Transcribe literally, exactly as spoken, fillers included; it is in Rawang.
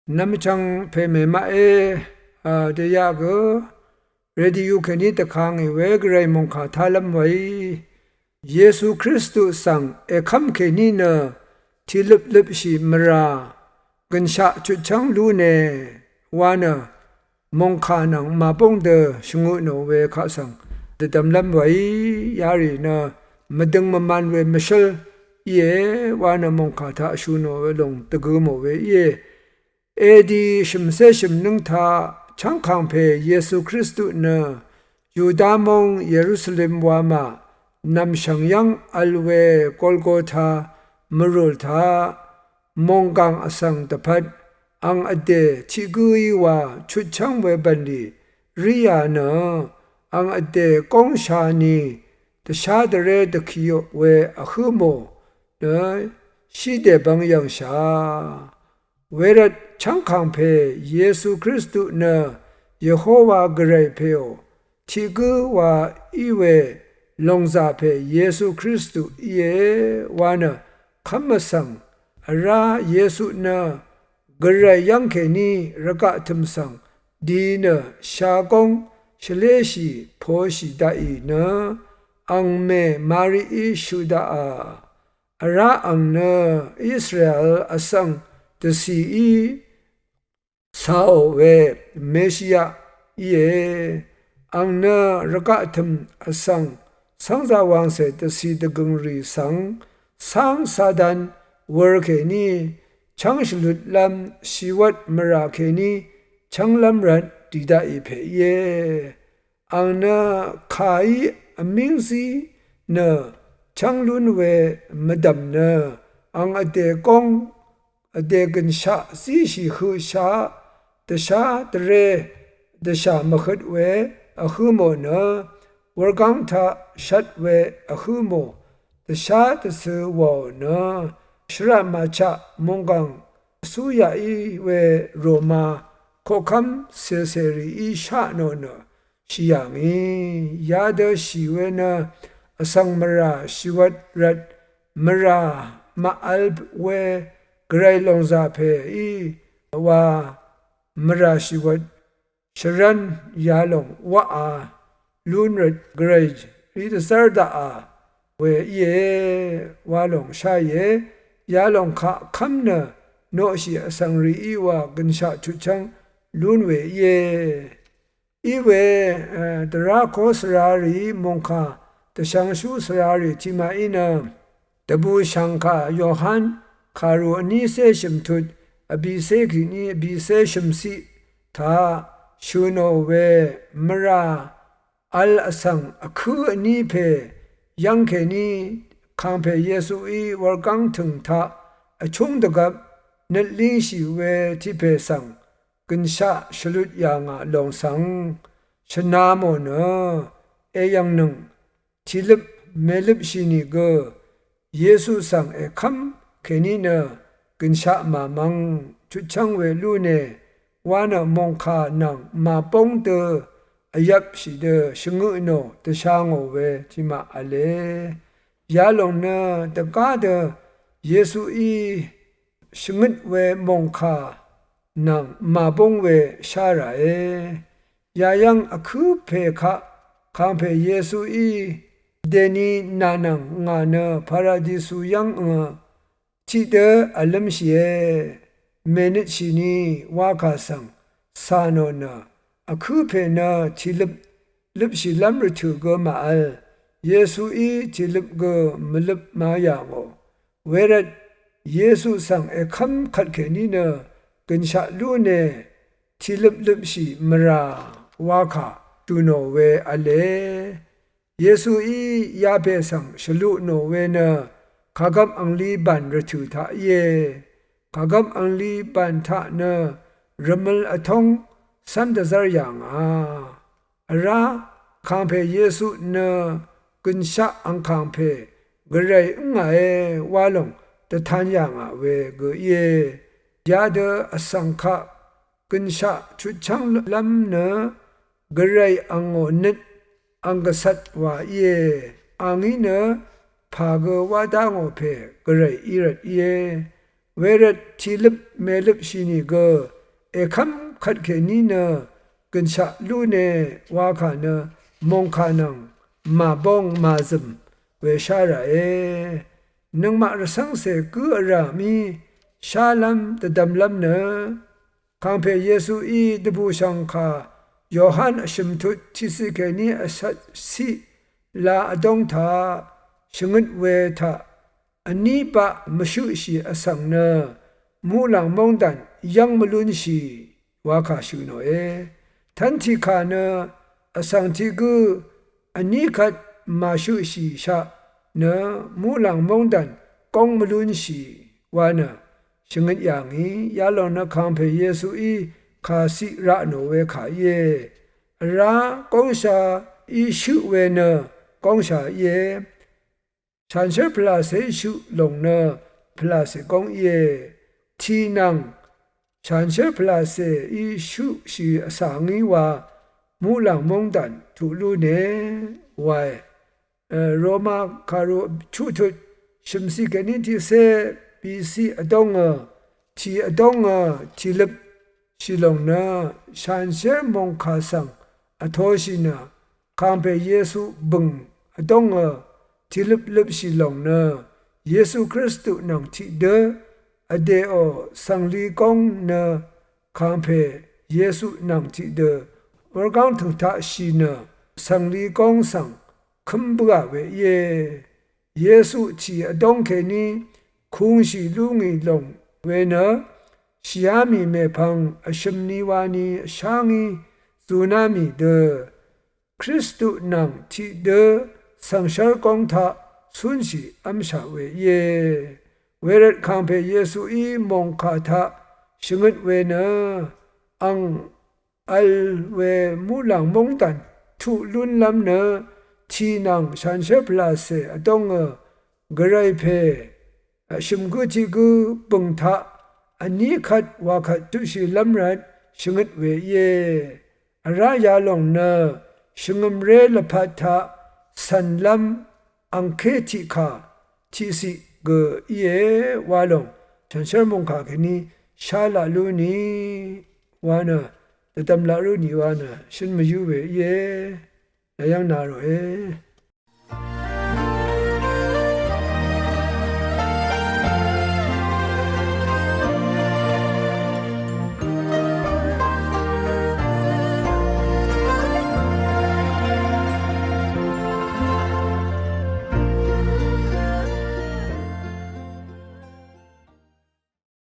Nvmchvng pè mèmaqé, a, dèyaq gø, radio kèní dvkangì we gvray mòngkà tálv́m weí, Yesu Kristu svng èkv́m kèní nø, tìløp løpshì mvrà, gønshaq chutchv́ng lúne, wa nø, mòngkà nvng màbóng dø shvngø tnò we kaq svng dvdvmlv́m weí, yarì nø mvdøng mvman we mvshǿl íe, wa nø mòngkà taq shø̀ tnò we lòng dvgø mò we íe. Edi shø̀mcé shø̀mnǿng taq chv́ngkàngpè Yesu Kristu nø Yuda móng Yerusalem wamà nv̀mshv̀ng yv́ng vl we Golgota mvrùl taq mònggàng vsvng dvpvt ang vdè tiq gǿí wa chutchv́ng we bv̀nlì ríā nø, ang vdè góngsha ni dvshá dvré dvkìò we vhǿ mò nø shí dèbvng yv̀ngshà. Wervt chv́ngkàngpè Yesu Kristu nø Yehowa gvray pèò tiq gǿ wa í we lòngzà pè Yesu Kristu íe, wa nø kv́m vsvng vrá Yesu nø gvray yv́ng kèní rvgaq tø̀m svng di nø shagóng shvléshì poshì daqì nø angmè Marií shøq daqà. Vrá ang nø Israel vsvng dvcìí càò we Meshia íe. Ang nø rvgaq tø̀m vsvng cv́ngzà wàngcè dvcì dvgø̀ng rì svng cáng Satan wur kèní chv́ng shvlutlv́m shìwvt mvrà kèní chv́nglv́m rvt dì daqì pè íe. Ang nø kàí vmíng zí nø chv́ng lún we mvdv̀m nø ang vdè góng vdè gønshaq zíshì høqshaq dvshá dvré dvshà mvhøt we vhǿ mò nø wurgáng taq shvt we vhǿ mò dvshá dvcø wàò nø shvraq màchaq mònggàng vsúyaqí we Roma koqkv́m cècèrìí shá tnò nø shì yà ngì. Yadø shì we nø vsvng mvrà shìwvt rvt mvrà màvl we gvray lòngzà pèí wa mvrà shìwvt shvrv́n yalòng waqà lún rvt gvray rí dvzv́r daqà we íe wa lòng sháìe. Yalòng kaq kv́m nø noqshì vsvng rìí wa gønshaq chutchv́ng lún we íe. Iwe, e, dvrá kó svrarì mòngkà dvshvngshú svrarì tiqmaqí nø dvbùshv̀ngkà Yohan kàrù vnícé shø̀mtut vbìcé kìní vbìcé shø̀mciq taq shø̀ nò we mvrà vl vsvng vkǿ vní pè yv́ng kèní kàngpè Yesuí wurgáng tø̀ng taq vchúng dvgvp nøt língshì we tiq pè svng gønshaq shvlut yà ngà lòng svng shvna mò nø èyv̀ngnøng tìløp mèløpshì nìgø Yesu svng èkv́m kèní nø gønshaq màmvng chutchv́ng we lúne wa nø mòngkà nvng màbóng dø vyvpshì dø shvngø tnò dvsha ngò we tiqmaq v̄le. Yalòng nø dvgá dø Yesuí shvngøt we mòngkà nvng màbóng we shá ràe. Yayv́ng vkǿ pè kaq kàngpè Yesuí dèni nà nvng ngà nø paradisu yv́ng ngø tiqdø vlǿmshìe. Mènøtshì ni wakà svng cà nò nø vkǿ pè nø tìløp løpshìlv́m rvtø̀ gø màvl. Yesuí tìløp gø mvløp ma yà ngò. Wervt Yesu svng èkv́m kvtkèní nø gønshaq lúne tìløp løpshì mvrà wakà shø̀ nò we v̄le. Yesuí yapè svng shvlu tnò we nø kàgvp angli bàn rvtø̀ taq íe. Kàgvp angli bàn taq nø rvmøl vtóng cv́n dvzv́r yà ngà. Vrá kàngpè Yesu nø gønshaq angkàngpè gvray ǿngàe wa lòng dvtan yà ngà we gø íe. Yadø vsvng kaq gønshaq chutchv́nglv́m nø gvray angò nøt ang gvcvt wa íe. Angí nø pà gø wá dá ngò pè gvray í rvt íe. Wervt tìløp mèløpshì nìgø èkv́m kvtkèní nø gø̀nshaq lúne wakà nø mòngkà nvng màbóng màzø̀m we shá ràe. Nøngmaq rvcv́ngcè gǿ vrá mí shálv́m dvdvmlv́m nø Kàngpè Yesuí dvbùshv̀ngkà Yohan vshø̀m tut tiqciq kèní vshvt ciq la vdóng taq shvngøt we taq vní baq mvshøqshì vsvng nø muqlàng móngdàn yv́ng mvlúnshì wakà shø̀ nòe. Tv́n tiqkà nø vsvng tiq gǿ vní kvt màshøqshìshaq nø muqlàng móngdàn góng mvlúnshì wa nø shvngøt yà ngì. Yalòng nø Kàngpè Yesuí kàciq raq nò we kà íe. Vrá góngsha í shøq we nø góngsha íe. Shanshér pvlàcèí shøq lòng nø pvlàcè góng íe. Tì nvng shanshér pvlàcèí shøqshì vsvng í wa muqlàng móngdàn tuq lúne wae. Roma kàru chuqtut shø̀mciq kèní tiqcé bìciq vdóngø tì vdóngø tìløpshì lòng nø shanshér mòngkà svng vtoshì nø Kàngpè Yesu bø̀ng vdóngø tìløp løpshì lòng nø Yesu Kristu nvng tiqdø vdèò cv̀ngli góng nø Kàngpè Yesu nvng tiqdø wurgáng tø̀ng taqshì nø cv̀ngli góng svng kǿm bǿà we íe. Yesu tì vdóng kèní kungshì lú ngì lòng we nø shìá mì mèpvng vshø̀m ni wa ni vshá ngí zuná mì dø Kristu nvng tiqdø cv̀ngshv́r góng taq cúnshì v́mshaq we íe. Wervt Kàngpè Yesuí mòngkà taq shvngøt we nø ang vl we muqlàng móngdàn tuq lúnlv́m nø tì nvng shanshér pvlàcè vdóngø gvray pè vshø̀m gǿ tiq gǿ bø̀ng taq vní kvt wa kvt døqshìlv́m rvt shvngøt we íe. Vrá yalòng nø shvngø̀mré lvpat taq cv̀nlv́m angké tiqkà tiqciq gø íe wa lòng shanshér mòngkà kèní shá laq lú ni wa nø dvdvm laq lú ni wa nø shøn mvyǿ we íe. Yayv́ng na ròe.